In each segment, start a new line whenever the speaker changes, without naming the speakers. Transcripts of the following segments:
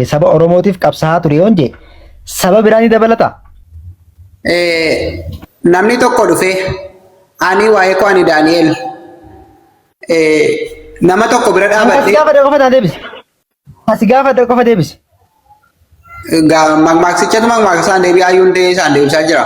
Saba Oromootiif qabsaa'aa ture yoon jee saba biraa ni dabalata?
Namni tokko dhufee ani waa'ee koo ani Daani'el nama tokko bira
Ani asi
dhaabadhee
gaafadhe qofa naa deebisi. Asi gaafadhe qofa deebisi.
Mammaaksichatu mammaaksaan deebii hayyuun isaan deebisaa jira.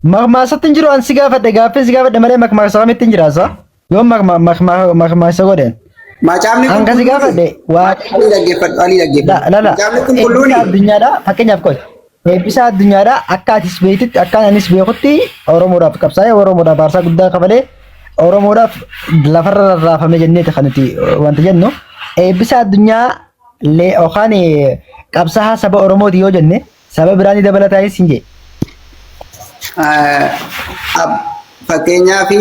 Makmaaksatti hin jiru an si gaafadhe gaaffii si gaafadhe malee makmaaksa kamitti hin jiraasa? Yoo makmaaksa godheen.
Macaafni
An kasi
qulqulluun
gaafadhe waaqayyo
alii dhaggeeffadhu alii dhaggeeffadhu.
La la
Macaafni qulqulluun
eebbisa addunyaadha fakkeenyaaf qoy eebbisa addunyaadha akka atis beektutti akka anis beekutti Oromoodhaaf qabsaa'ee Oromoodhaaf aarsaa guddaa kafalee Oromoodhaaf lafarra rarraafame jenneeti kan nuti wanta jennu eebbisa addunyaa lee yookaan qabsaa'aa saba Oromooti yoo jenne Saba biraa ni dabalataayis hin jee.
Fakkeenyaaf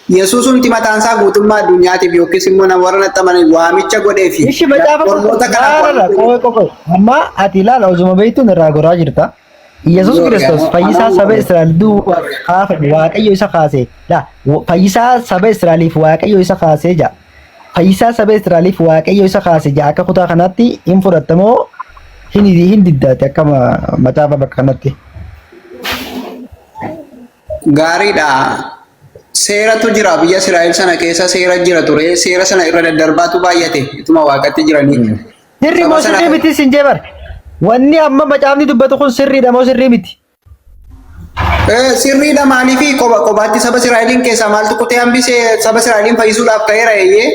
Yesuusumti mataan isaa guutummaa addunyaatiif yookiis immoo nama warra natti amanan waamicha godheefi
Ishi macaafa
ormoota kanaaf
laala
waamicha
qoy qoy qoy. Amma ati ilaala osuma beektuun irraa goraa jirta. Yesuus
Glory,
Kiristoos fayyisaa
anoo
saba Israa'el duwwaa kaafame Waaqayyo isa kaase. La fayyisaa saba Israa'eliif Waaqayyo isa kaasee ja'a. Fayyisaa saba Israa'eliif Waaqayyo isa kaase ja'a akka kutaa kanaatti hin fudhattamoo hin hin diddaate akka macaafa bakka kanatti.
Gaariidha. Seeratu jira biyya Israa'el sana keessa seera jira ture. Seera sana irra daddarbaatu baay'ate ituma waaqatti jiranii.
Sirrii
Saba
moo
sana
sirrii miti sin jee bar. Wanni amma macaafni dubbatu kun sirriidha moo sirrii miti?
Sirriidha maaliifi qobaatti saba Israa'eliin keessaa maaltu kutee hambisee saba Israa'eliin fayyisuudhaaf ka'eera eeyyee.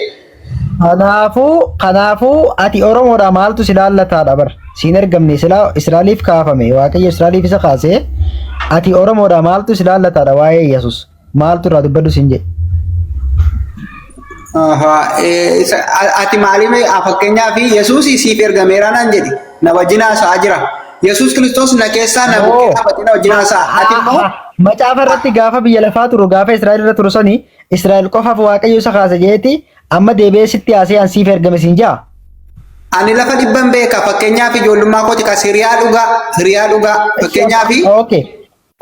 Kanaafuu ati Oromoodha maaltu si laallataadha bar. Siin ergamne silaa Israa'eliif kaafame Waaqayyo Israa'eliif isa kaasee ati Oromoodha maaltu si laallataadha waa'ee Yesuus. Maaltu irraa dubbadhu siin jedhe.
Ahaa, Ati maaliif fakkeenyaaf Yesuus siif ergameera naan jedhi na wajjin haasa'aa jira. Yesuus Kiristoos na keessaa na bukkee
Noo.
dhaabatee na wajjin haasa'a. Ati immoo
Macaafa irratti gaafa biyya lafaa turu gaafa Israa'el irra turu sani Israa'el qofaaf Waaqayyo isa kaase jeeti amma deebi'ee sitti haasee an siif ergame siin jaa.
Ani lafa dhibban beeka fakkeenyaaf ijoollummaa kooti kas hiriyaa dhugaa hiriyaa dhugaa fakkeenyaaf
Okay.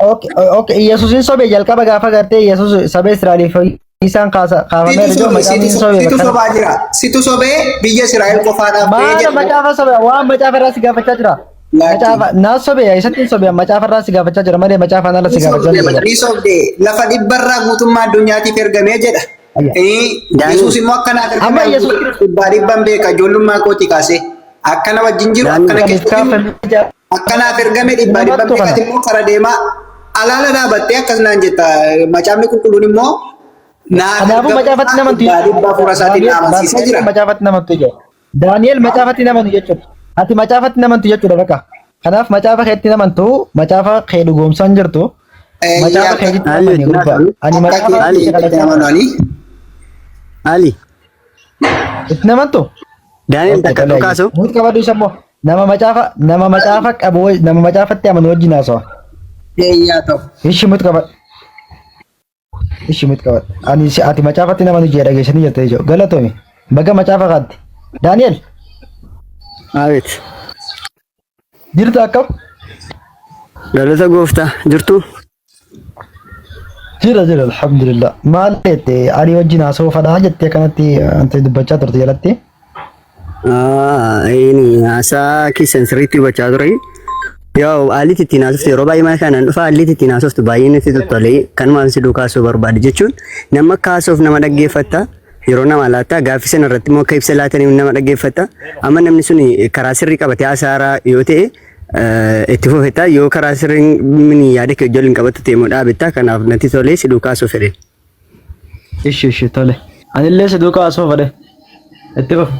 Okay, okay. Yesuus hin sobe jalqaba gaafa gartee Yesuus saba Israa'eliif isaan kaasa kaafamee
situ
jiru macaafni hin sobe
situ
bakka
sobaa jira situ sobee biyya Israa'el qofaadhaaf ta'ee
Maala
jedhu
macaafa sobe waan macaafa irraa si gaafachaa jira.
Laakki.
Macaafa naa sobe isatti hin sobe macaafa irraa si gaafachaa jira malee macaafaan ala si
Ni
gaafachaa
sobde
jira.
ni sobde lafa dhibbarraa guutummaa addunyaatiif ergamee jedha.
Ayya.
Daanii.
Yesuus immoo akkanaaf
Amma
ergamee
Yesuus Kiristoos
dhibbaa dhibban beeka ijoollummaa kootii kaasee akkana wajjin jiru
Daanii.
akkana
kaniif
keessa jiru
kaafamee jira.
Akkanaaf ergame dhibbaa dhibba
Namattu kana.
meeqati immoo kara deemaa alaala dhaabattee akkas naan jetta macaafni qulqulluun immoo naaf
Kanaafuu
ergame
macaafatti namantu
dhibbaa dhibba hafuura isaatiin na amansiisee jira.
Macaafatti namantu jechuudha. Daani'el macaafatti namantu jechuudha. Ati macaafatti namantu jechuudha bakka. Kanaaf macaafa keetti namantu macaafa kee dhugoomsaan jirtu macaafa keetitti
Ali,
namani gurbaa. Ani
Akka
macaafa
Ali.
keetti itti amanu ani.
Ali,
itti namantu.
Daani'el
Okay,
takka
tole
dhukaasu.
ayyee. Nuti qabadhu isa immoo nama macaafa nama macaafa qabu nama macaafatti amanu wajjin haasawa.
Eeyyaa ta'u.
Ishi mut qabadhu. Ishi mut qabadhu. Ani si ati macaafatti nama nu jee dhageessanii jirta jechuudha. Galatoomi. Baga macaafa kaatti. Daani'el
Abeet.
jirta akkam?
Galata gooftaa jirtu.
Jira jira alhamdulillah. Maal jette ani wajjin haasa'uu fadhaa jettee kanatti ante dubbachaa turte jalatti.
Inni haasaa keessan sirriitti hubachaa ture. Yoo haalli ittiin haasoftu yeroo baay'ee mana kanaan dhufa haalli ittiin haasoftu baay'ee natti tottole kanumaan si duukaa haasa'uu barbaade jechuun nama kaasuuf nama dhaggeeffatta yeroo nama laatta gaaffii sana irratti immoo akka ibsa laataniif nama dhaggeeffatta amma namni sun karaa sirrii qabatee haasa'aa yoo ta'e itti fufetta yoo karaa sirriin mini yaada kee wajjin qabattu ta'e immoo dhaabetta kanaaf natti tolee si duukaa haasa'uu fedhe.
Ishi ishi tole. Anillee si duukaa haasa'uu fedhe. Itti fufi.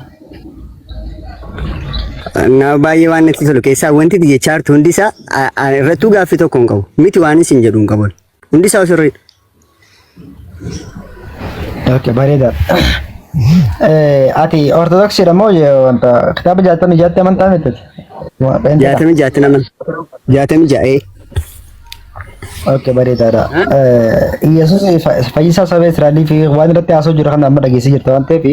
Na baay'ee waan natti tolu keessaa wanti ati jechaa jirtu hundi isaa irrattuu gaaffii tokko hin qabu. Miti waan isin jedhu hin qabu. Hundi isaa sirriidha.
Okay, bareeda. Ati Ortodoksiidha moo wanta kitaaba 66tti amantaa miti? Pheenxeedha.
66tti naman. 66.
Okay, bareedaadha. Yesuus fayyisaa saba Israa'elii fi waan irratti haasa'u jiru kana amma dhageessee jirta waan ta'eef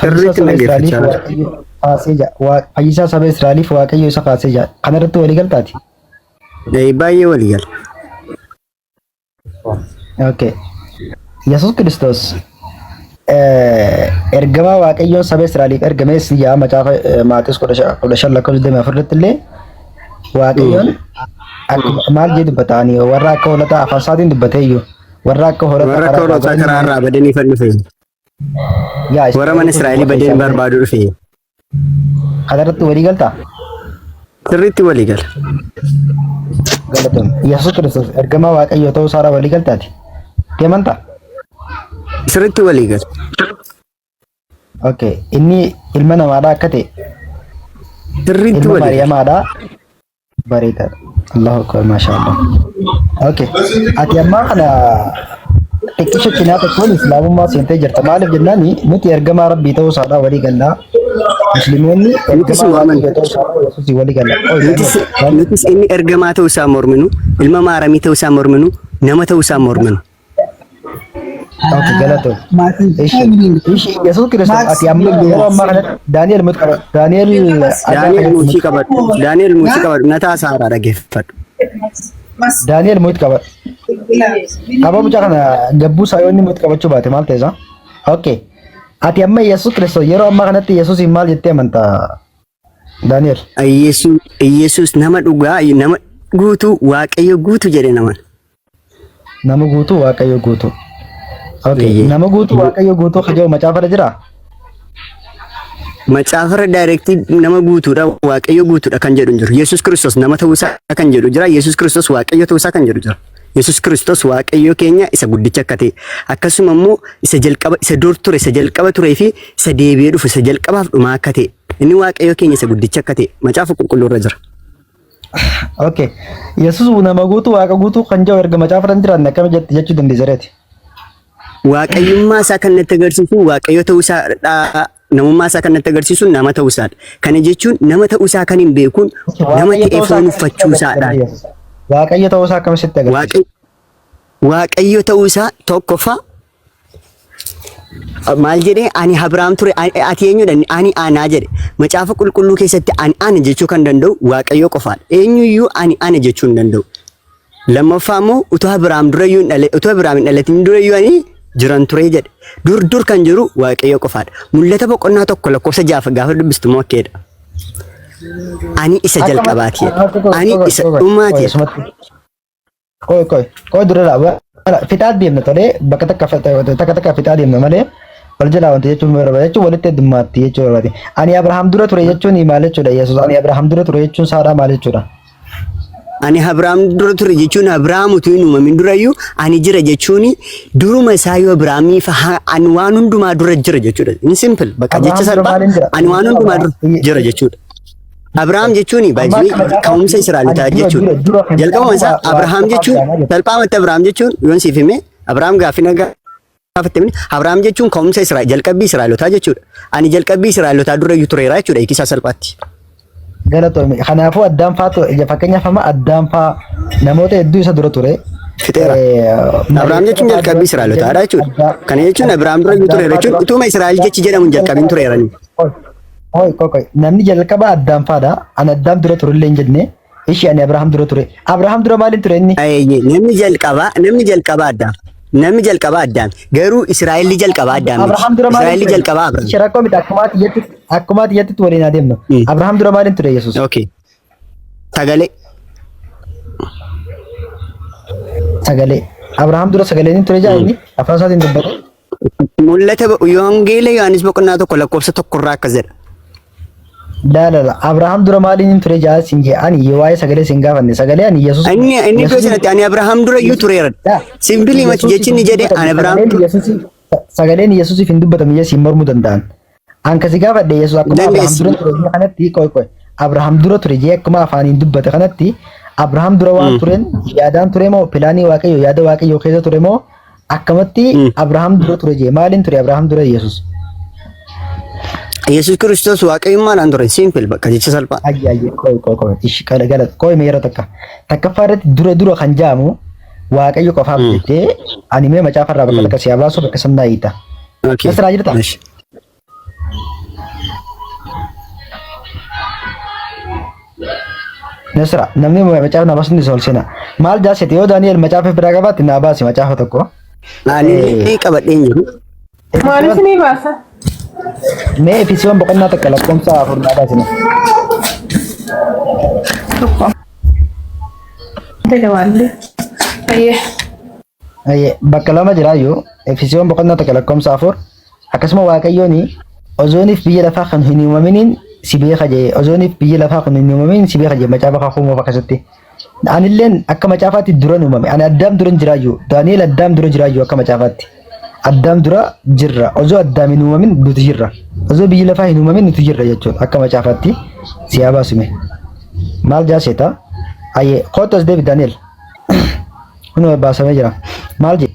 fayyisaa
Sirriitti
saba Israa'eliif
dhaggeeffachaa jira.
Waaqayyo kaasee jira. Fayyisaa saba Israa'eliif Waaqayyo isa kaasee jira. Kana irratti walii galtaati?
Baay'ee walii gala.
Okay. Yesuus Kiristoos Ergamaa Waaqayyoon saba Israa'eliif ergamees ni jedha macaafa Maatiyoos 15 lakkoofsa 24 irratti illee Waaqayyoon akkuma maal jedhu dubbata ani warra akka hoolotaa afaan isaatiin dubbatee iyyuu warra akka hoolotaa
Warra akka
karaa irraa
hoolotaa
badanii
karaa irraa badanii fan dhufe.
yaa
Warra mana
Israa'eliif
Israa'elii
dubbata
badeen
isaa
barbaadu dhufe.
Kanarratti walii galtaa?
Sirriitti walii gala.
Galatoom. Yesuus Kiristoos ergamaa Waaqayyoo ta'uu isaarraa walii galtaati? Itti amantaa?
Sirriitti walii gala.
Okay. Inni ilma namaadhaa akka ta'e,
Sirriitti
ilma
walii gala.
Maariyaamaadhaa Bareedaadha. Allahu akbar maashaallah. Okay. Ati ammaa kana xiqqisha cinaa tokkoon islaamummaa seentee jirta. Maaliif jennaan nuti ergamaa rabbii ta'uu isaadhaa walii gallaa. Musliimoonni
Nutis
ergamaa
morman.
waaqayyoo ta'uu isaadhaa yesuusii walii galla. Oi,
Nutis,
Daniel.
nutis inni ergamaa ta'uu isaa morminu, ilma maaramii ta'uu isaa morminu, nama ta'uu isaa morminu.
Okay, galatoom. Ishi, ishi, Yesuus Kiristoos ati amma yeroo ammaa kanatti Daani'el mut qaba. Daani'el adaa
Daani'el
kanatti
muuchii
mut
qabadhu. Daani'el muuchii qabadhu. Nataa saaraa dhaggeeffadhu.
Daani'el mut qaba. Aboo mucaa kana gabbuu isaa yoo inni mut qabachuu baate maal ta'e isaa? Okay. Ati amma Yesuus Kiristoos yeroo ammaa kanatti Yesuusiin maal jettee amanta Daani'el?
Iyesuus nama dhugaa nama guutuu Waaqayyo guutuu jedhe naman.
Nama guutuu Waaqayyo guutuu. Okay.
Eeyyee.
Nama guutuu Waaqayyo guutuu ka jedhu macaafa irra jiraa?
Macaafarra daayirektii nama guutuudha Waaqayyo guutuudha kan jedhu hin jiru. Yesuus Kiristoos nama ta'uusaa kan jedhu jira. Yesuus Kiristoos Waaqayyo ta'uusaa kan jedhu jira. Yesuus Kiristoos Waaqayyo keenya isa guddicha akka ta'e akkasuma immoo isa jalqaba isa dur ture isa jalqaba turee fi isa deebi'ee dhufu isa jalqabaaf dhumaa akka ta'e inni Waaqayyo keenya isa guddicha akka ta'e macaafa qulqulluu irra jira.
Okay. Yesuus nama guutuu Waaqa guutuu kan jedhu erga macaafa irra hin jiraanne akkami jette jechuu dandeessa reeti?
Waaqayyummaa isaa kan natti agarsiisu Waaqayyo ta'uu isaa namummaa isaa kan natti agarsiisu nama ta'uu isaadha. Kana jechuun nama ta'uu isaa kan hin beekuun nama
Waaqayyo
ta'ee
ta'uu isaa
foon
akkamitti
uffachuu
agarsiisa
isaadha.
Yesuus? Waaqayyo ta'uu isaa akkamitti agarsiisa?
Waaqayyo ta'uu isaa tokkoffaa maal jedhee ani Abrahaam ture ati eenyudha ani anaa jedhe macaafa qulqulluu keessatti ani ana jechuu kan danda'u Waaqayyo qofaadha. Eenyuyyuu ani ana jechuu hin danda'u. Lammaffaa immoo utuu Abrahaam durayyuu hin dhale utuu Abrahaam hin dhalatin durayyuu ani jiran ture jedhe. Dur dur kan jiru Waaqayyo qofaadha. Mul'ata boqonnaa 1 lakkoofsa 6 gaafa dubbistu immoo akkeedha. Ani isa
Akka
jalqabaati jedhe. Ani isa dhumaati jedhe.
Qoy qoy qoy dura laa fixaa deemna tolee bakka takka takka takka fixaa deemna malee wal jalaa wanti jechuun barbaada jechuun walitti heddummaatti jechuu barbaade. Ani Abrahaam dura ture jechuun maal jechuudha Yesuus ani Abrahaam dura ture jechuun saadhaa maal jechuudha?
Ani Abrahaam dura ture jechuun Abrahaam utuu hin uumamin durayyuu ani jira jechuun duruma isaayyuu Abrahaamiif ani waan hundumaa dura jira jechuudha. In simple bakka jecha
Abrahaam dura
salphaa
maaliin jira?
ani waan hundumaa dura jira jechuudha. Abrahaam jechuun
Amma
baay'ee
akka macaafaatti
ka'umsa Israa'elotaa
ani dura
jechuudha.
dura dura kan
Jalqabuma
jedhamu
isaa Abrahaam
waaqa
jechuun
qofaaf jedhama.
salphaamatti Abrahaam jechuun yoon siif hime Abrahaam gaaffii na gaafatte mini Abrahaam jechuun ka'umsa Israa'el jalqabbii Israa'elotaa jechuudha. Ani jalqabbii Israa'elotaa durayyuu tureera jechuudha hiikisaa salphaatti.
Galatoomi. Kanaafuu addaan faatu fakkeenyaaf amma addaan faa namoota hedduu isa dura ture.
Fixeera. Abrahaam jechuun jalqabbii Israa'elotaadha jechuudha. Kana jechuun Abrahaam durayyuu tureera jechuun utuma Israa'el jechi jedhamu hin jalqabin tureerani.
Qoy qoy qoy namni jalqaba addaan faadha. Ani addaam dura ture illee hin jenne. Ishii ani Abrahaam dura ture. Abrahaam dura maaliin ture inni?
Eeyyee, namni jalqabaa Addaam. Namni jalqabaa Addaam. Garuu Israa'elli jalqabaa Addaam miti.
Abrahaam dura maaliin
Israa'elli
ture?
jalqabaa Abrahaam.
Ishee rakkoo miti akkuma ati jettutti waliin adeemnu. Abrahaam dura maaliin ture Yesuus?
Okay. Sagalee.
Sagalee. Abrahaam dura sagaleen hin ture jaa inni afaan isaatiin dubbate.
Mul'ata Wangeela Yohaannis boqonnaa 1 lakkoofsa 1 irraa akkas jedha.
Laa laa laa Abrahaam dura maaliin hin ture jaa siin jee ani waa'ee sagalee siin gaafanne sagalee ani Yesuus
Inni iddoo sanatti ani Abrahaam dura iyyuu tureera. Simbilii mati jechi inni jedhe ani Abrahaam dura.
Sagaleen Yesuusiif hin dubbatamu jee siin mormuu danda'an. An kasi gaafadhe Yesuus akkuma Abrahaam
Dandeessi.
dura ture jee kanatti qoy qoy Abrahaam dura ture jee akkuma afaaniin dubbate kanatti Abrahaam dura waan tureen yaadaan ture moo pilaanii Waaqayyo yaada Waaqayyo keessa ture moo akkamatti Abrahaam dura ture jee maaliin ture Abrahaam dura Yesuus?
Yesuus Kiristoos waaqayyummaadhaan ture. Simple bakka jecha salphaa.
Ayyi ayyi qoy qoy qoy ishi qala gala qoy mee yeroo takka takkaffaa irratti dura dura kan jaamu Waaqayyo qofaaf jettee ani mee macaafa irraa bakka takka si haa baasu bakka san naa hiita.
Okay.
Nasraa jirtaa?
Eshi.
Nasra namni macaafa naa baasu ni ol seena. Maal jaasete yoo Daani'el macaafa biraa qabaatte naa baasi macaafa tokko.
Ani illee qabadhee hin jiru.
Maal
Efesoon
isinii baasa?
mee Efesoon boqonnaa 1 lakkoofsa 4 naa baasime.
Tokko. Dagawaallee. Ayyee.
Ayyee, bakka lama jiraayyuu Efesoon boqonnaa 1 lakkoofsa 4 akkasuma Waaqayyoon ozooniif biyya lafaa kan hin uumaminiin si beeka jee ozooniif biyya lafaa kan hin uumaminiin si beeka jee macaafa kakuu moofaa keessatti. Anilleen akka macaafaatti duran uumame. Ani Addaam duran jiraayyuu. Daani'el Addaam dura jiraayyuu akka macaafaatti. Addaam dura jirra. Osoo Addaam hin uumamin nuti jirra. Osoo biyyi lafaa hin uumamin nuti jirra jechuudha. Akka macaafaatti si haa baasume. Maal jaaseeta? Ayyee kootu as deebi Daani'el. Kunoo baasamee jira. Maal jedhe?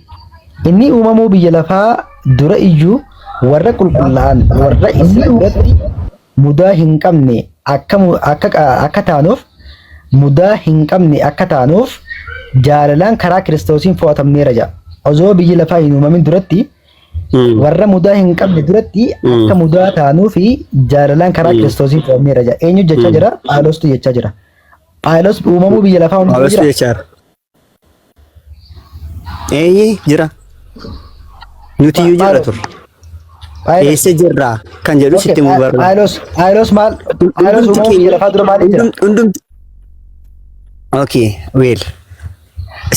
Inni uumamuu biyya lafaa dura iyyuu warra qulqullaa'an warra isa duratti mudaa hin qabne akka akka akka taanuuf mudaa hin qabne akka taanuuf jaalalaan karaa Kiristoosiin fo'atamneera jedha. Osoo biyyi lafaa hin uumamin duratti warra mudaa hin qabne duratti akka mudaa taanuu fi jaalalaan karaa Kiristoosiin fo'amneera jedha. Eenyu jechaa jira? Phaawulostu jechaa jira. Phaawulos uumamuu biyya lafaa hunda
Phaawulostu
jira.
jechaa jira. Eeyyee jira. Nuti iyyuu jirra turre.
Phaawulos
Eessa jirra kan jedhu
Okay,
sitti himuu barbaada.
Phaawulos Phaawulos maal Phaawulos
Hundumti
uumamuu biyya
keenya
lafaa dura maaliif jira?
hundumti Okay, well.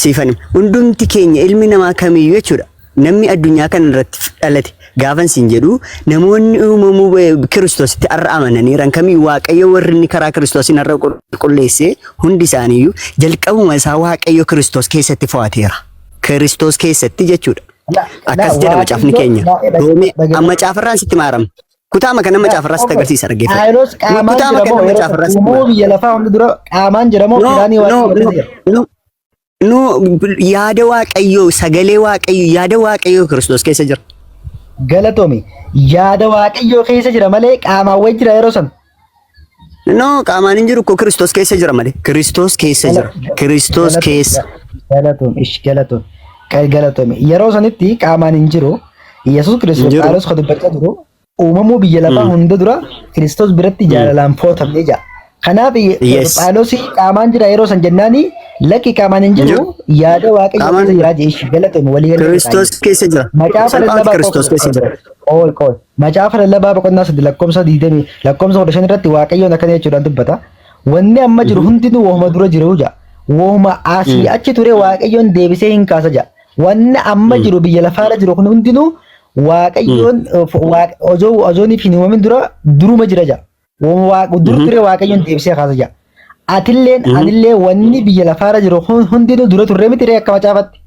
Siifan hundumti keenya ilmi namaa kamiyyuu jechuudha. Namni addunyaa kana irratti dhalate gaafan siin jedhu namoonni uumamuu Kiristoositti har'a amananiiran kamiyyuu Waaqayyo warri inni karaa Kiristoosiin har'a qulqulleesse hundi isaaniiyyuu jalqabuma isaa Waaqayyo Kiristoos keessatti fo'ateera. Kiristoos keessatti jechuudha.
La la
Akkas jedha macaafni
Waaqayyo
keenya.
la
Roomee
dhaggeeffadhu.
amma caafarraan sitti maaram. Kutaama kana
La
macaafarraa sitti
okay.
agarsiisa dhaggeeffadhu.
Phaawulos qaamaan
Kutaama
jira
kana
moo yeroo
macaafarraa sitti
uumamuu
maara.
biyya lafaa hunda dura qaamaan jira moo
No,
pilaanii
no,
Waaqayyo
no,
keessa jira?
no. No, yaada Waaqayyoo, sagalee Waaqayyoo, yaada Waaqayyoo Kiristoos keessa jira.
Galatoomi. Yaada Waaqayyoo keessa jira malee qaamaan wayi jira yeroo san.
No, qaamaan hin jiru koo Kiristoos keessa jira malee. Kiristoos keessa jira. Kiristoos keessa.
Galatoomi. Ish galatoomi. Galatoomi. Yeroo sanitti qaamaan hin jiru. Yesuus
Hin
Kiristoos
jiru.
Phaawulos kan dubbachaa jiru uumamuu biyya lafaa hunda dura Kiristoos biratti jaalalaan footamne jedha. Kanaaf
Yes.
Phaawulos qaamaan jira yeroo san jennaani lakki qaamaan hin
Hin
jiru
jiru.
yaada Waaqayyoo
Qaamaan
keessa
hin
jira jedhe ishi galatoomi walii galee
Kiristoos keessa jira.
Macaafa
Salphaatti
lallabaa
Kiristoos keessa jira.
Qoy qoy. Macaafa lallabaa boqonnaa 3 lakkoofsa 20 lakkoofsa 15 irratti Waaqayyoon akkana jechuudhaan dubbata. Wanni amma jiru hundinuu wahuma dura jiru jedha. Wahuma asii achi ture Waaqayyoon deebisee hin kaasa jedha. Wanni amma jiru biyya lafaarra jiru kun hundinuu Waaqayyoon osoo osooniif hin uumamin dura duruma jira jedha. Wahuma dur ture Waaqayyoon deebisee kaasa jedha. Atilleen anillee wanni biyya lafaarra jiru kun hundinuu dura turre miti ree akka macaafatti.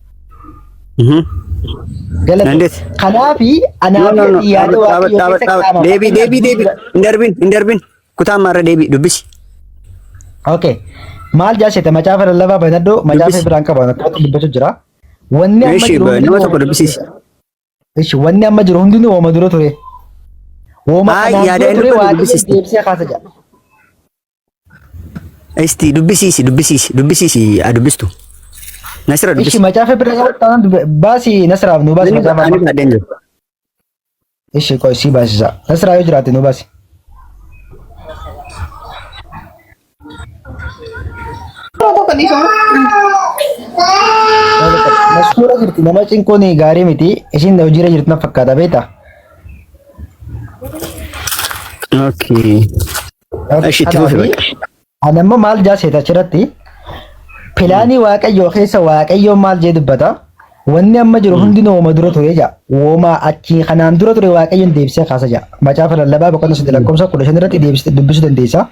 Galata.
Dandeetti.
Kanaafi
No,
anaafi
no, no.
ati yaada
Dhaabadhu,
Waaqayyoo
dhaabadhu,
keessa
dhaabadhu.
qaama.
Deebii, deebii, deebii. Hin darbin, hin darbin. Kutaa ammaarra deebii dubbisi.
Okay. Maal jaasete macaafa lallabaa banadhu macaafa
Dubbisi.
biraan qaban akkatti dubbachuu jira. Wanni amma
Ishi,
jiru
nama
hundinuu
tokko dubbisiisi.
Ishi wanni amma jiru hundinuu wooma dura ture. Wooma
Haay,
kanaan
yaada
dura
inni
ture
dubbatu
Waaqayyo
dubbisiisti.
deebisee kaasa jedha.
Isti dubbisiisi, dubbisiisi, dubbisiisi haa dubbistu. Nasira
Ishi
dubbisi.
macaafa bira qabu taanaan baasi Nasiraaf nu baasi
Ani
macaafa
ani
amma.
baadheen jiru.
Ishi qoy sii baasisa. Nasraa yoo jiraate nu baasi.
Tokko dhiifama.
Maskuura jirti nama cinquun gaarii miti. Isin hojiirra jirti na fakkaata beektaa?
Okay. Ishi itti fufi bakka.
Ani ammoo maal jaaseeta achirratti pilaanii waaqayyoo keessa waaqayyoon maal jee dubbata wanni amma jiru hundinuu wooma dura ture jedha wooma achii kanaan dura ture waaqayyoon deebisee kaasa jedha macaafa lallabaa boqonnaa 3 lakkoofsa 15 irratti deebisee dubbisuu dandeessa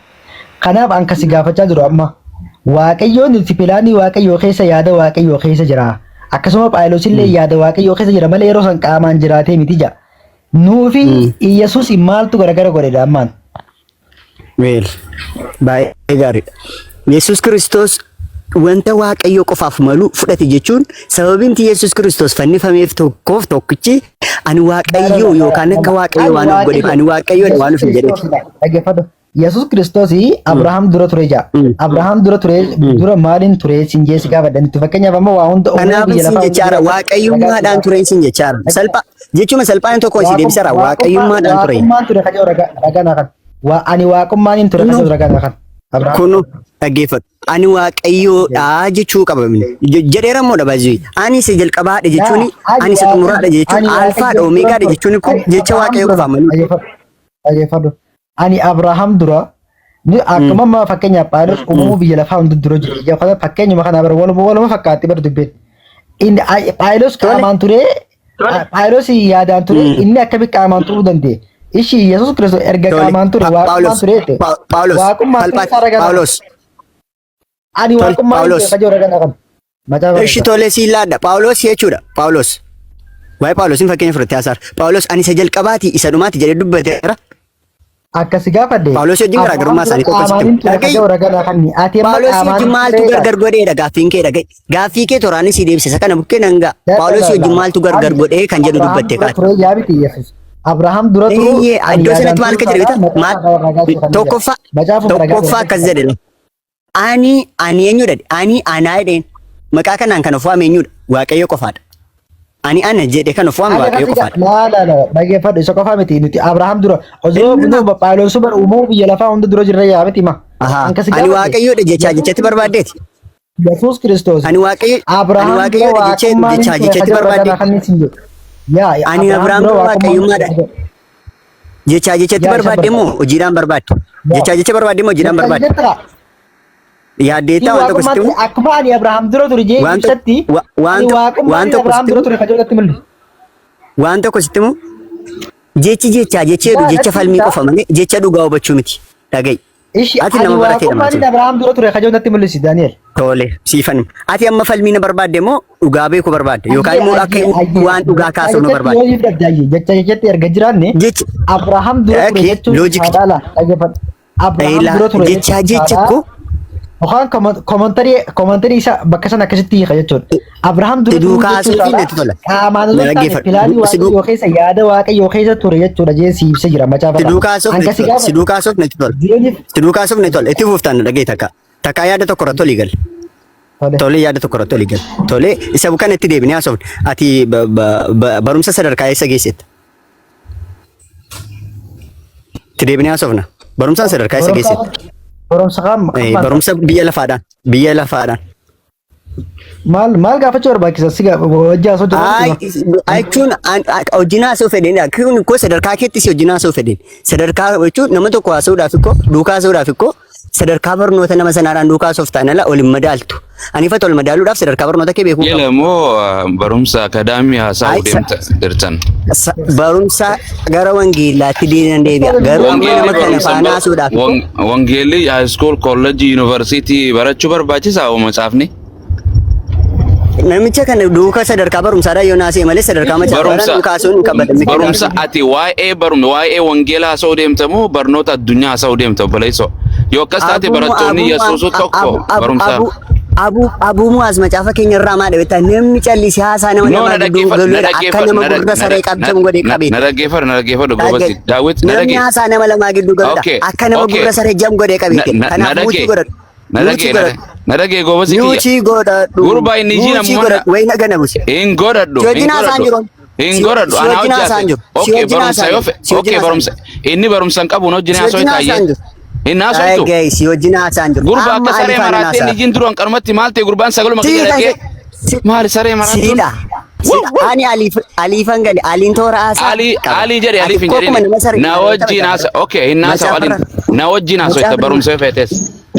kanaaf an kasi gaafachaa jiru amma waaqayyoon nuti pilaanii waaqayyoo keessa yaada waaqayyoo keessa jira akkasuma phaawulos illee yaada waaqayyoo keessa jira malee yeroo san qaamaan jiraatee miti jedha nuufi Iyyasuus maaltu garagara godhe ammaan.
Well, baay'ee gaariidha. Yesuus Kiristoos wanta Waaqayyo qofaaf malu fudhate jechuun sababiin Yesuus Kiristoos fannifameef tokkoof tokkichi ani Waaqayyo yookaan akka Waaqayyo waan of godheef ani Waaqayyo waan of hin jedheef.
Dhaggeeffadhu. Yesuus Kiristoos Abrahaam dura ture jaa. Abrahaam dura ture dura maaliin ture siin jee si gaafadha. Nuti fakkeenyaaf amma waa hunda uumama
Kanaaf
biyya
sin
lafaa
jechaara waaqayyummaadhaan ture sin jechaara. Salphaa jechuma salphaan tokko si deebisaara waaqayyummaadhaan ture.
Waaqummaan ture kan jedhu ragaa naa kan. Ani waaqummaan hin ture kan jedhu ragaa naa kan. Abrahaam.
Kunu Dhaggeeffadhu. Ani Waaqayyoodha jechuu qaba. Jedheera immoo dha baay'ee. Ani isa jalqabaadha jechuun ani isa xumuraadha jechuun alfaadha omeegaadha jechuun kun jecha Waaqayyoo qofa malee.
Dhaggeeffadhu. Dhaggeeffadhu. Ani Abrahaam dura ni akkuma amma fakkeenyaaf Phaawulos uumamuu biyya lafaa hunda dura jiru. Ija kana fakkeenyuma kana bara waluma waluma fakkaatti bara dubbeen. Inni Phaawulos qaamaan ture Phaawulos yaadaan ture inni akkamitti qaamaan turuu danda'e? Ishi Yesuus Kiristoos erga qaamaan ture waaqummaan
Phaawulos
ture jette.
Phaawulos
Waaqummaan
salphaatti
isaa ragaa
Phaawulos
ani
tole
waaqummaan
Phaawulos
ta'e kajoo ragaa kana. Macaafa
Ishi
keessaa.
tole siin laadha. Phaawulos jechuudha. Phaawulos. Waa'ee Phaawulosiin fakkeenya fudhattee haasaara. Phaawulos ani isa jalqabaati isa dhumaati jedhee dubbateera.
Akkasi gaafadhe.
Phaawulos wajjin
Abrahaam
garaagarummaa
dura
isaanii tokko sitti
qaamaan
himu.
ture
Dhaga'i.
kajoo ragaa kanni. Ati amma
Phaawulos wajjin
qaamaan
maaltu
ture
gargar godheedha gaaffiin kee dhaga'i. Gaaffii kee toraanis si deebise isa kana bukkee nan ga'a. Phaawulos wajjin maaltu gargar
Ani
godhee kan jedhu
Abrahaam
dubbatte
dura
kaate.
ture yaa miti Yesuus. Abrahaam dura turu
Eeyyee
ani
iddoo
yaadaan
sanatti maal
turuu
akka jedhe
isaadha
beektaa? Maal
macaafa ragaa siif kan jedha.
tokkoffaa
Macaafuma ragaa
tokkoffaa akkas jedhe la. Ani ani eenyudha? Ani anaa jedheen. Maqaa kanaan kan of waame eenyudha? Waaqayyo qofaadha. Ani ana jedhe kan of waame
Ani
Waaqayyo
akkasii
qofaadha.
laa laa laa dhaggeeffadhu isa qofaa miti nuti Abrahaam dura osoo
Inni
nu Phaawulos bar uumamuu biyya lafaa hunda dura jirra yaa miti ma.
Ahaa.
An kasi
Ani
gaafadhe
Waaqayyoodha jechaa
Yesuus
jechatti
Kiristoos
barbaaddeeti.
Yesuus Kiristoos
Ani Waaqayyo ani
Abrahaam dura
Waaqayyoodha jechee
waaqummaan
jechaa
ture
jechatti
kaja ragaa
barbaaddeeti.
kan sin jedhu. Yaa
Ani
Abrahaam
Abrahaam
dura
dura
waaqummaan ture
Waaqayyummaadha.
kaja.
Jechaa jechatti
Yaa isa
barbaadde moo
barbaadde.
hojiidhaan barbaadde?
Yaa
Jechaa jecha barbaadde moo hojiidhaan
jechaa
barbaadde?
jechatti
Yaaddeettaa waan tokko sitti
waaqummaan
himu?
akkuma ani Abrahaam dura ture jee
Waan
ibsatti
tokko waan
ani
tokko
waaqummaan
waan tokko
Abrahaam
sitti
dura
himu?
ture kaja irratti mul'isu.
Waan tokko sitti himu? Jechi jechaa jecha jedhu
Yaa
jecha
natti
falmii
himtaa.
qofa malee jecha dhugaa hubachuu miti. Dhaga'i.
Ishi
Ati
ani
nama barateedha
waaqummaan
maal
Abrahaam dura ture kaja natti mul'isi Daani'el.
Tole siifan. Ati amma falmii na barbaadde moo dhugaa beekuu barbaadde yookaan
Ayyee
immoo akka
ayyee ayyee
waan dhugaa
jechaa
kaasuuf nu
jechatti
barbaadde?
yoo siif dhabde ayyee jecha jechatti erga jiraanne
Jechi
Abrahaam dura ture
okay
jechuun
logic
haadha dhaggeeffadhu. Abrahaam
Eelaa
dura ture
jechaa
jechuun
jecha
haadha
koo
yookaan commentary commentary isa bakka sana akkasitti hiika jechuudha. Abrahaam dura
si
turuu
duukaa
jechuun
haasa'uufi
isaadha
natti tola.
qaamaan
Na
osoo hin taane
dhaggeeffadhu.
pilaanii
Si
waaqayyoo keessa yaada waaqayyoo keessa ture jechuudha jee si ibsa jira macaafa
si
irraa.
duukaa haasa'uuf natti
Ankasi
tola. Si
gaafa
duukaa haasa'uuf natti tola.
jireenya
Si duukaa haasa'uuf natti tola. Itti fuftaan na dhaga'i takka. Takkaa yaada tokko irratti olii gali.
tole.
Tole yaada tokko irratti olii gali. Tole isa kana itti deebinee haasofne. Ati barumsa sadarkaa eessa geessetta? Itti deebinee haasofna. Barumsaan sadarkaa eessa
Barumsa
geessetta?
barumsa kam kam
Barumsa biyya lafaadhaan. Biyya lafaadhaan.
Maal maal gaafachuu barbaachisa si hojii haasoo
Ay,
jiru
jechuun hojii haasa'uu fedheen kun koo sadarkaa keetti si hojii haasa'uu fedheen sadarkaa jechuun nama tokko haasa'uudhaaf ikkoo duukaa haasa'uudhaaf ikkoo sadarkaa barnoota nama sanaadhaan duukaa haasoftaan ala ol hin madaaltu. Ani ifatti ol madaaluudhaaf sadarkaa barnoota kee beekuu qaba.
Jala moo barumsa akaadaamii haasa'uu
Ay,
deemta jirtan?
Barumsa gara wangeelaatti deebi'an deebi'a. Garuu amma
Wangeelli
nama kana
barumsa
faana haasa'uudhaaf ikkoo
wangeelli high school, college, university barachuu barbaachisaa moo macaafni?
Namicha kana duuka sadarkaa barumsaadhaan yoo naasee malee sadarkaa macaafaadhaan
Barumsa
duukaa haasa'uun hin qabatan.
barumsa ati waa'ee barumsa waa'ee wangeelaa haasa'uu deemta moo barnoota addunyaa haasa'uu deemta obboleessoo? Yoo akkas taate
Abuu
barattoonni
abuu
Yesuusu tokko
abu
barumsa
abu abu abuu muwaas macaafa keenya irraa maal beektaa namni callisee haasaa nama
No, na
namaa gidduu
dhaggeeffadhu, na
galuudha akka
dhaggeeffadhu,
nama
na
gurra saree qabjamu godhee
na
qabeeti.
na dhaggeeffadhu, na dhaggeeffadhu goobasi. Daawit, na
Namni
dhagge.
haasaa nama lamaa gidduu galuudha
Okay,
akka nama
okay.
gurra saree jam godhee
Na
qabeeti.
na na
Kanaaf
dhagge.
muutii godhadhu.
Na
Muutii
dhagge, na
godhadhu.
na dhagge goobasi kiyya.
Muutii godhadhu.
Gurbaa inni ijii
Muutii
namummaa
godhadhu. Wayi na gana buuse.
hin godhadhu,
Si
hin
wajjin haasaan
godhadhu.
jiru.
Hin
Si
godhadhu,
si
anaa
wajjin haasaan
hojjaate.
jiru. Si
Okay,
wajjin
barumsa
haasaan
yoo
jiru.
fe,
Si wajjin
okay,
haasaan
barumsa inni barumsa hin qabu hojii
Si
haasoo
wajjin
taayyee.
haasaan jiru.
Hin haasoftu.
Dhaga'i si wajjin haasaan jiru.
Gurbaa
Amma
akka saree
alifaan
maraattee
haasaa.
inni ijin duraan qarumatti maal ta'e gurbaan sagaluma kiyya
Siidha
dhagee. Maali saree maraattuun?
siidha. Siidha. Ani aliif aliifan gale aliin toora haasaa
Ali
qaba.
Ali jedhe
Ati
aliif hin
kokkuma
jedhin.
nama saree
Na wajjin haasa. Okay, hin haasa'u aliin.
Macaafarra
Na wajjin haasoo
macaafarra
barumsa yoo feetes.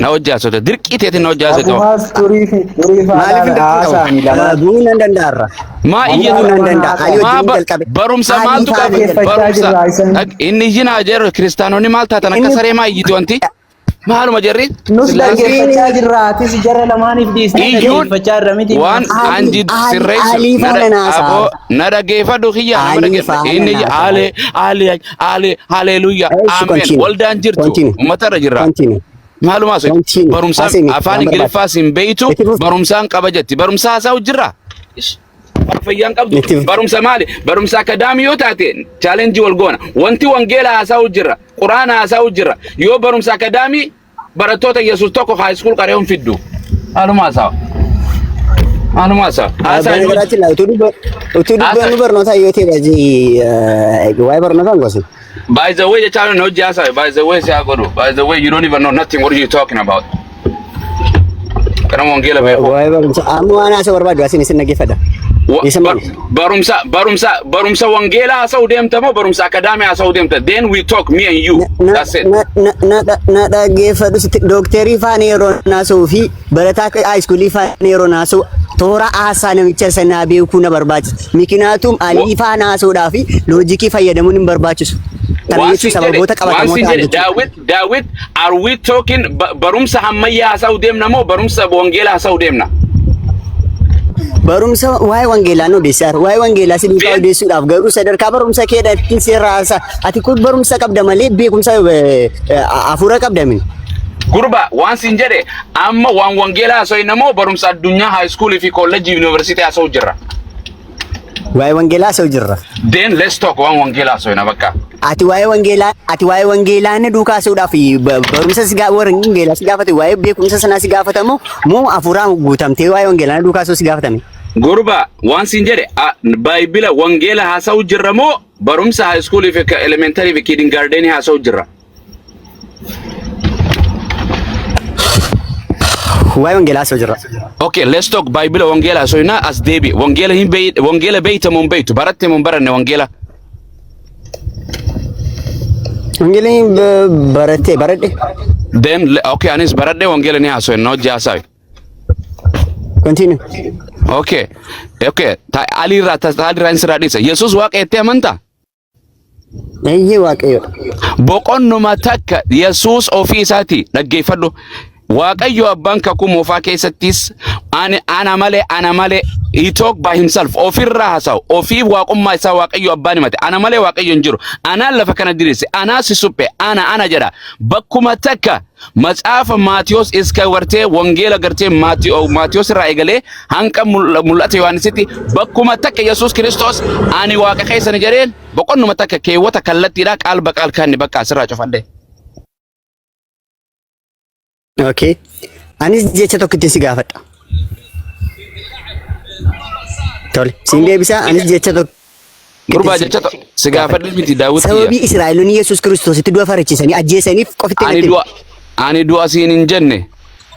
Na wajjin haasoo dirqii teetiin na wajjin haasoo.
Abumaas turii fi turii
Maaliif hin
faadhaan
dirqii qabu?
haasa'ani lamaan.
Bu'uu nan danda'arra.
Maa
Bu'uu
iyyatu
nan danda'a. Ali
maa
wajjin jalqabe.
barumsa
Ali
maaltu
faana
qaba
jalqabe.
Dhaggeeffachaa
barumsa
jirra isin.
Inni iyyinaa jedhu kiristaanonni maal taatan akka
Inni
saree maa iyyiti wanti maaluma jarri
Nus
sillaasee
dhaggeeffachaa jirra. Atis jara lamaaniif dhiistee
iyyuun
dhaggeeffachaa jirra miti.
waan
Ali
anji
Ali
sirreessu
Ali
na
faana naasaa.
aboo na dhaggeeffadhu kiyya nama
Ali
dhaggeeffadhu
faana
inni
naasaa.
ale ale ale haleluuyaa
Eessi
ameen
continue.
waldaan jirtu
Continue.
uummatarra jirra.
Continue.
Maaluma haasa'u
Continue.
barumsaan
Haasa'imi
afaan
waan barbaade.
Ingiliffaas hin beeytu
Itti fufi.
barumsaan qaba jetti barumsa haasa'u jirra. Fayyaan qabdu
Itti fufi.
barumsa maali barumsa akadaamii yoo taate challenge wal goona wanti wangeela haasa'u jirra quraana haasa'u jirra yoo barumsa akadaamii barattoota Yesuus tokko high school qaree hin fiddu maaluma haasa'u maaluma haasa'u haasaa inni
በነገራችን ላይ utuu dubbannu barnoota yoo ta'e baay'ee waa'ee barnootaa hin gosin.
By the way jechaan hojii haasa'e by the way si haa godhu by the way you don't even know nothing what are you talking about. Akka nama wangeela beeku.
Waa'ee barumsa amma waan haasa'u barbaadu asin isin dhaggeeffadha. Isa maali?
Barumsa wangeelaa haasa'uu deemta moo barumsa akadaamii haasa'uu deemta? Then we talk, me and you. That's it.
Na dhaggeeffadhu sitti dookterii faana yeroo naasa'uu fi barataa high schoolii faana yeroo naasa'u toora haasaa namicha sanaa beekuu na barbaachisa. Mikinaatum alii faana haasa'uudhaa fi loojikii fayyadamuun hin barbaachisu. Kana
Waan
jechuun
siin jedhe,
sababoota
waan
qabatamoo
siin
ta'an
jedhe,
jechuudha.
Daawit, Daawit, are we talking barumsa ammayyaa haasa'uu deemna moo barumsa wangeelaa haasa'uu deemna?
Barumsa waa'ee wangeelaa nu odeessaa jira. Waa'ee wangeelaa si duukaa
Then
odeessuudhaaf garuu sadarkaa barumsa keetiin sirraa haasa. Ati kun barumsa qabda malee beekumsa hafuura qabda mini.
Gurba, waan siin jedhe, amma waan wangeelaa haasa'u moo barumsa addunyaa high school fi college university haasa'uu jirra?
Waa'ee wangeelaa haasa'u jirra.
Then let's talk waan wangeelaa haasa'u bakka.
Ati waa'ee wangeelaa na duukaa haasa'uudhaaf barumsa si warra wangeelaa si gaafate, waa'ee beekumsa sanaa si gaafatamu moo hafuuraan guutamtee waa'ee wangeelaa na duukaa haasa'u si gaafatame?
Gurba, waan siin jedhe, baayibila wangeela haasa'uu jirra moo barumsa high school fi elementary fi kindergarten haasa'uu jirra?
Waa'ee wangeelaa haasa'u jirra.
Okay, let's talk baayibila wangeela haasa'u as deebi. Wangeela hin beey, wangeela beeyta moo hin beeytu? Baratte moo hin baranne wangeela?
Wangeelii barattee baradhe.
Then okay, anis baradhe, wangeela ni haasa'u na hojii haasawi.
Continue.
Okay. Ta Ali irraa ta Ali irraa sirraa dhiisa. Yesuus Waaqa jettee amantaa?
Eeyyee, Waaqayyoodha.
Boqonnuma takka Yesuus ofii isaati dhaggeeffadhu. Waaqayyo abbaan kakuu moofaa keessattis ani ana malee, ana malee, he talk by himself, ofirraa haasa'u, ofii waaqummaa isaa Waaqayyo abbaan himate. Ana malee Waaqayyo hin jiru, anaan lafa kana diriirse, anaa si suphe, ana ana jedha. Bakkuma takka macaafa Maatiyos iska gartee wangeela gartee Maatiyos irraa eegalee hanqa mul'ata Yohaannisitti bakkuma takka Yesuus Kiristoos ani Waaqa keessani jedheen boqonnuma takka keewwata kallattiidhaa qaal baqaal kanni bakka asirraa cufadhe.
Okay. Anis jecha tokkittiin si gaafadha. Tole. Siin deebisaa, anis jecha tokko.
Gurbaa, jecha si gaafadhe miti, Daawit kiyya.
Sababii Israa'eloonni Yesuus Kiristoositti du'a farachiisanii ajjeesaniif qofitti
Ani
natti
du'a ani du'a siin hin jenne.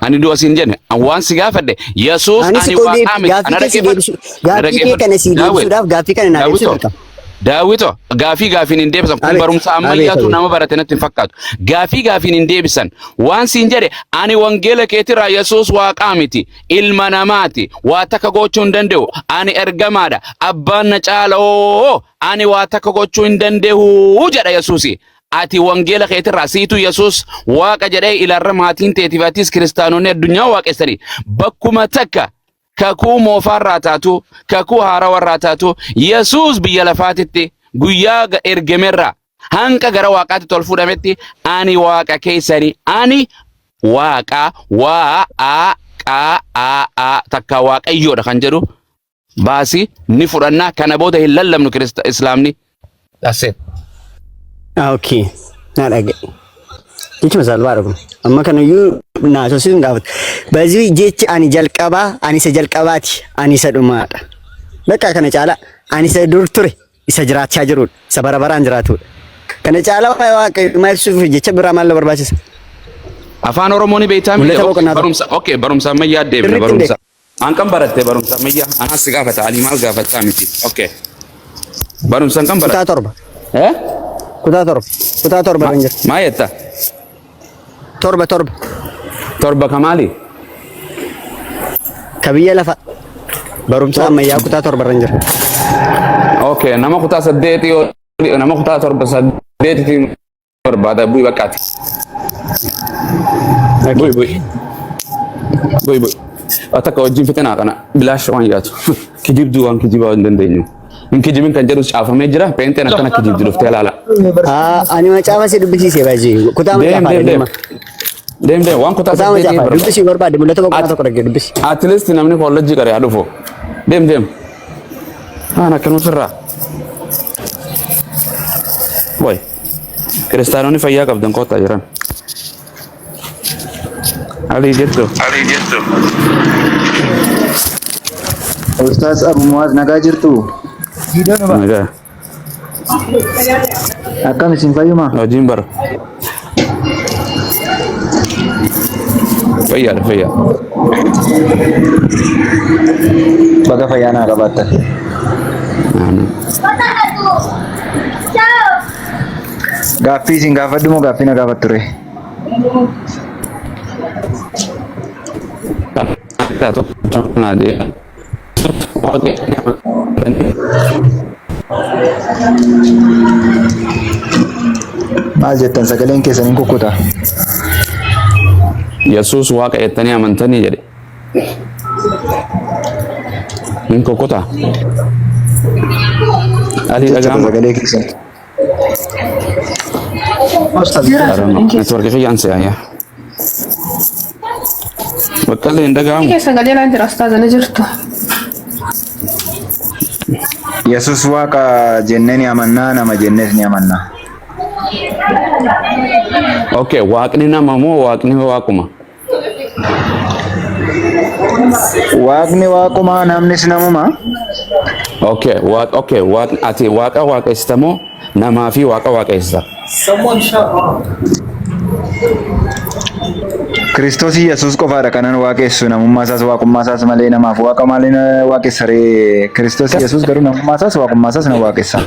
Ani du'a siin hin jenne. Waan si gaafadhe, Yesuus
Anis
ani
koo
waaqaa miti.
gaaffii
Ana
kee si
dhaggeeffadhu.
deebisu
Ana
gaaffii kee kana si
Daawit.
deebisuudhaaf gaaffii kana naa deebisuu
Daawito.
dirqama.
Daawito, gaafii gaafiin hin deebisan kun
Abeet,
barumsa
abeet,
ammayyaatu
abeet.
nama barate natti hin fakkaatu. Gaafii gaafiin hin deebisan. Waan siin jedhe, ani wangeela keetirraa Yesuus waaqaa miti, ilma namaati, waa takka gochuu hin danda'u, ani ergamaadha, abbaan na caaloo, ani waa takka gochuu hin danda'u jedha Yesuusi. Ati wangeela keetirraa siitu Yesuus Waaqa jedhee ilaarra maatiin teetiif atis kiristaanonni addunyaa waaqessanii bakkuma takka kakuu moofaarraa taatu, kakuu haarawarraa taatu, Yesuus biyya lafaatitti guyyaa ergamerraa hanqa gara Waaqaatti tol fuudhametti ani Waaqa keessanii, ani Waaqa waa a qa a a takka Waaqayyoodha kan jedhu baasi ni fudhannaa. Kana booda hin lallabnu kirista islaamni. That's it.
Okay. Na dhagaye. Jechuma salphaadha kun. Amma kanayyuu naasosiin gaafatu. Bazii jechi ani jalqabaa, ani isa jalqabaati, ani isa dhumaadha. Bakka kana caalaa ani isa dur ture, isa jiraachaa jirudha, isa bara baraan jiraatudha. Kana caalaa waa'ee Waaqayyummaa ibsuuf jecha biraa maal na barbaachisa?
Afaan Oromoo ni beektaa miti?
Mul'ata boqonnaa tokko.
Barumsa, okay, barumsa ammayyaa deemna.
Sirriitti hin
Barumsa. An kan baratte barumsa ammayyaa. Anaas si gaafata, Ali maal gaafataa miti. Okay. Barumsa kan
Kutaa
baratte?
7.
Eh?
Kutaa 7. Kutaa 7 kan jira.
Maa jetta?
7, 7.
7 kamaali?
Ka biyya lafa. Barumsa ammayyaa kutaa 7 irra jira.
Okay, nama kutaa 8 yoo nama kutaa 7 8tiin barbaada, bu'i bakkaati. Bu'i, bu'i. Bu'i, bu'i. Takka wajjin fixinaa kana bilaash waan yaatu. Kijibduu waan kijibaa hin dandeenyu. Hin kijibin kan jedhus caafamee jira. Peenteen akkana kijibdi dhuftee ilaala.
Ani macaafa si dubbisiisee baay'ee. Kutaa
Deem,
macaafaa
deem, deem.
dhimma.
Deem, deem, waan kutaa
Kutaa
8
macaafaa
barbaada.
dubbisii barbaade, mul'ata boqonnaa 1 dhagee dubbisi.
At least namni kollejjii qaree haa dhufu. Deem, deem. Haan akkanuma sirraa. Way. Kiristaanonni fayyaa qabdan kottaa jiran. Alii jettu.
Ustaaz Abu Muaz, nagaa jirtu?
Nagaa.
Akkam isin, fayyuma?
Hojiin bara. Fayyaadha fayyaa.
Baga fayyaa naa qabaattan. Gaaffii isin gaafadhu moo gaaffii na gaafattu ree? Maal jettan sagaleen keessan hin kukkuta.
Yesuus waaqa jettanii amantanii jedhe. Hin kukkuta. Alii
Jecha
dhaga'ama.
sagalee keessan.
Jira sagaleen keessa.
Networkii kiyyaan si'a yaa. Baqqallee hin dhaga'amu.
Keessa sagalee jira ustaaza ni jirtu.
Yesus waaqa jennee ni amannaa nama jennees ni amannaa.
Okay, waaqni nama moo waaqni waaquma?
Waaqni waaquma namnis namuma.
Okay, waaq okay, waaqni ati waaqa waaqessita moo namaa fi waaqa waaqessita?
Kiristoos Yesus qofaadha kanan waaqessu namummaa isaas waaqummaa isaas malee namaaf waaqa malee na waaqessa ree. Kiristoos Yesus garuu namummaa isaas waaqummaa isaas na waaqessa.